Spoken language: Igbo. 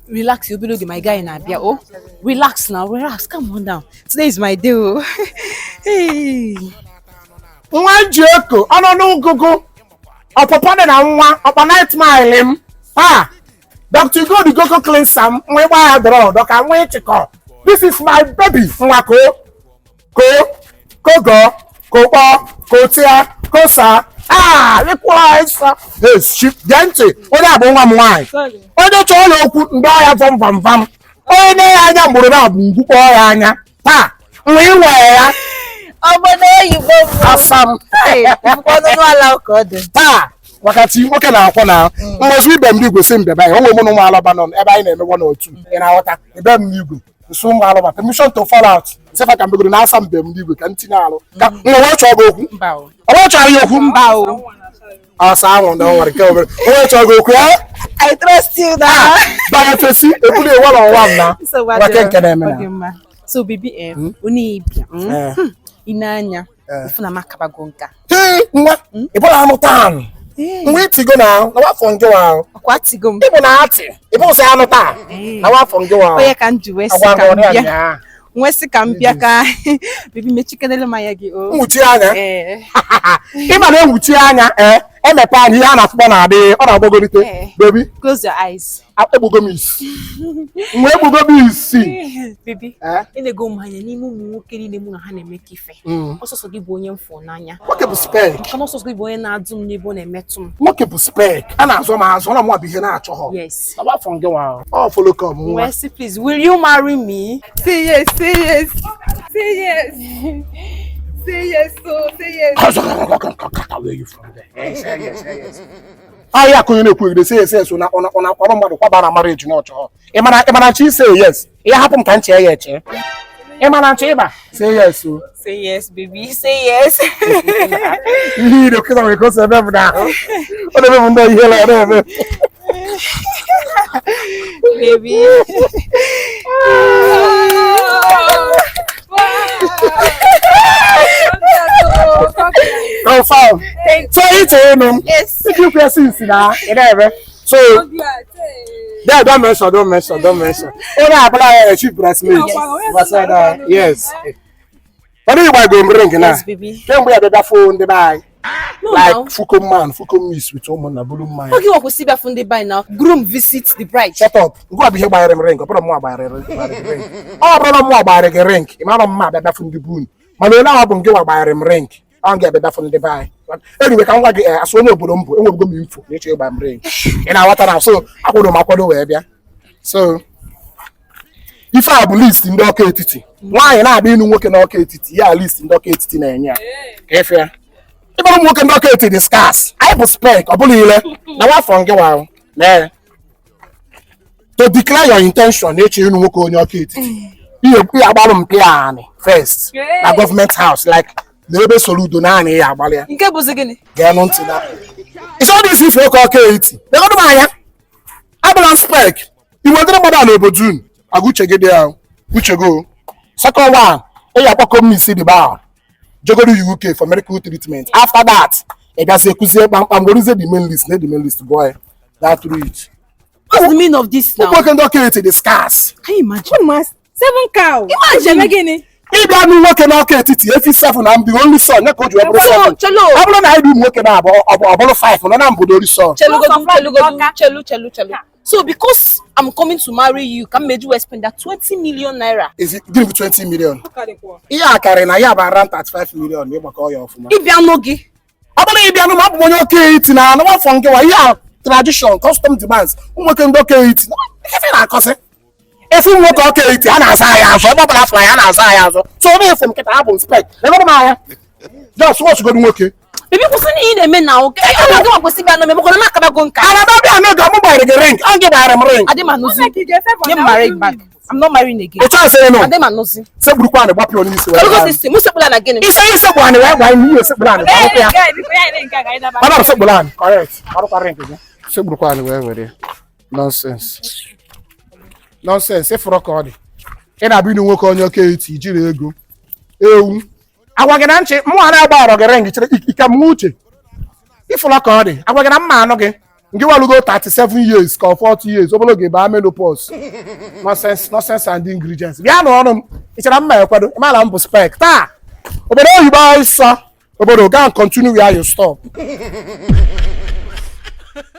Relax, obere oge, my guy na-abịa. Oh, relax now, relax, come on down. Today is my day. Oh. Hey. Nwa ji eko ọnụ n'ụgụgụ ọpụpụ dị na nwa ọkpa night mile m a Dr. Gold Gogo cleanser m nwa ịgba ya dọrọ ụdọ ka nwa ịchịkọ. This is my baby. Nwa ko ko kogo kokpọ kotia kosa a ịkwụ ịsa esi. Gee ntị, onye a bụ nwa m nwaanyị. Onye chọọ ya okwu ndị ọya vam vam vam, onye na ya anya mgboro na-abụ ngwu kpọọ ya anya taa nwa iwe ya. Obodo oyibo bụ Asa m. ọnụnụ ala ka ọ dị. Taa wakati nwoke na-akwọ na mmozu ibe m n'igwe si mbịa banye onwe mụ na ụmụ alọba nọ ebe anyị na-emegwa n'otu. Ị na-aghọta ebe m n'igwe nso ụmụ alọba permission to fall out sịfa ka mbegoro na-asa mbe m n'igwe ka m tinye alụ ka nwa wee chọọ gị okwu. Mba o. Ọ wee chọrọ ya okwu. Mba o. Ọsọ anwụ na ọ nwere nke obere o wee chọọ gị okwu ya. I trust you na. Banye fesi ebuli ewa na ọwa m na Nsogbu nwoke adịrọ. nke na-eme Ọ na dị mma. So baby, onye ịbịa, Eh. Ị na-anya Eh. ifu na m akabago nka. Ee, nwa ị bụla anụ taa nwa itigo na na wafọ nke wa ahụ. Ọkwa atigo m. Ịbụ na atị ịbụ sị anụ taa na wafọ nke wa ahụ. Onye ka m ji wee sị Agwa ka m gị ọrịa bịa. nyaa. Nwee sị ka m bịa ka baby mechikedere m anya gị o. Nwuchi anya. Ee. Ịma na enwuchi anya ee emepe anya ihe a na-afụkpọ na-adị ọ na-agbagolite. Eh. Baby, Close your eyes. egbugo m isi nwa, egbugo m isi. Baby, Eh? ị na-ego m anya n'ime ụmụ nwoke niile mụ na ha na-eme ka ife. Ọsọsọ gị bụ onye m fụrụ n'anya. Nwoke bụ spek. Maka na ọsọsọ gị bụ onye na-adụ m n'ebe ọ na-emetụ m. Nwoke bụ spek, a na-azụ m azụ ọ na mụ bụ ihe na-achọ ha. Yes. Afọ nke nwa ọ follow come nwa. Wee sị, please, will you marry me? Say yes, say yes, say yes, say yes, so say yes. Where you from there? Yes, yes, yes. Ahịa akụnye na-ekwu egide say yes, yes, na ọ na akwara mmadụ kwaba na marriage na ọchọ. Ị mara ị mara nchi say yes. Ị hapụ m ka nche ya eche. Ị mara nchi ịba say yes o. Say yes, baby. Say yes. Ihe ire kịta nwere ka o si eme m n'ahụ. Ọ na-eme m ndị ihe na na-eme. Baby. Confirm. So ị chere ịnụ m. Yes. Iji ikwu ya since na ị na-eme. So yeah, don't mention, don't mention, don't mention. Onye abụla ya chief bridesmaid. Yes. Yes. Mana ịgba go m ring na. Yes, baby. Kemgbe ya bịa fụ ndị be anyị. No, Like now. fuko man, fuko miss with ụmụnna buru mmanya. Oge nwa kwụsị ịbịa fụ ndị be anyị now. Groom visit the bride. Shut up. Ngwa bụ ihe gbanyere m ring, ọ bụrụ mụ gbanyere gị ring. Ọ bụrụ na mụ gbanyere gị ring, ị mara mma abịa bịa fụ ndị be unu. Mana ole ahụ bụ nke nwa gbanyere m ring, ọ ga-abịa bịa fụ ndị be anyị. Anyway, ka m gwa gị asụ onye obodo m bụ enwebugo m info na ịchọ ịgba m ring. Ị na-aghọta na so akwado m akwado wee bịa. So ife a bụ list ndị ọka etiti. Nwaanyị na-abịa ịnụ nwoke n'ọka etiti, ya list ndị ọka etiti na-enye ya. Ka efe ya. Ịbụrụ ụmụ nwoke ndị ọka etiti dị scarce. Anyị bụ spec, ọ bụla ile. Na nwafọ ngị nwa ahụ. Nee. To declare your intention na ịchọ ịnụ nwoke onye ọka etiti, ihe ihe agbalụ mpi anị first na government house like na ebe Soludo naanị ya agbalị ya. Nke bụzi gịnị? Geenụ ntị na ịchọ dị isi ife oke ọka etiti legodu m anya abụla spec iwe dịrị mmadụ a n'obodo unu agwa uche gị dị ya uche gị o. Second one, ị ga-akpọkọ m isi the bar jegoro UK for medical treatment. After that ị bịazie kụzie kpamkpam weruzie the main list na the main list gụọ ya that through it. What's the meaning of this now? Ụmụ nwoke ndị ọka etiti dị scarce. Can you imagine? Seven cow. Imagine. Gịnị? Ịbịa nụ nwoke n'ọka etiti efi 7 na mbụ only son ya ka o ji wee bụrụ Chelo, 7. chelo. Ọ bụrụ na anyị dị ụmụ nwoke na-abụ ọ bụrụ 5 nọ na mbodo only son. Chelugodu, Supply chelugodu, ọka. chelu, chelu, chelu. So because I'm coming to marry you, ka m meji wee spend that 20 million naira? Is it gịnị bụ 20 million? Ihe a karịrị na ya bụ around 35 million ma ịgbakọ ya ọfụma. Ịbịa nụ gị. Ọ bụrụ na ịbịa nụ ma abụ m onye oke etiti na anụ afọ nke nwa ihe a tradition custom demands ụmụ nwoke ndị oke etiti ife na-akọsị efu ụmụ nwoke oke etiti a na-aza anyị azụ ebe ọbụla afọ anyị a na-aza anyị azụ. So onye efu m nkịta abụ m spec legoro m anya just watch godu nwoke. Baby, kwụsị na ihe ị na-eme na oke. Ọ gị nwa kwụsị ịbịa nụ m, maka na m akabago nka. Ana m abịa n'oge mụ gbanyere gị ring, ọ gị gbanyere m ring. Adị m anụzi. Nye m marriage back. I'm not marrying again. Ịchọ asị nụ. Adị m anụzi. Sekpurukwa anị gbapụ onye isi wee Chelugo gbaa. this thing. Mụ sekpụla na gịnị? Ise isekpu anị wee gbaa ihe sekpuru anị gbarụkwa ya. Ọ na sekpuru anị correct gbarụkwa ring gị. Sekpurukwa anị wee were nonsense. Nonsense ịfụrụ ka ọ dị. Ị na-abịa ịnụ nwoke onye oke eti jiri ego ewu agwa gị na nchi mụ a na-agba ọrọ gị ring chere ike m uche ịfụrụ ka ọ dị agwa gị na mma anụ gị. Nke walugo 37 years ka ọ 40 years, obere oge baa menopause. Nonsense, nonsense and ingredients. Bịa n'ọrụ m, ị chere mma ekwado ị mara m bụ spec taa. Obodo oyibo ịsọ obodo, go and continue where you stop.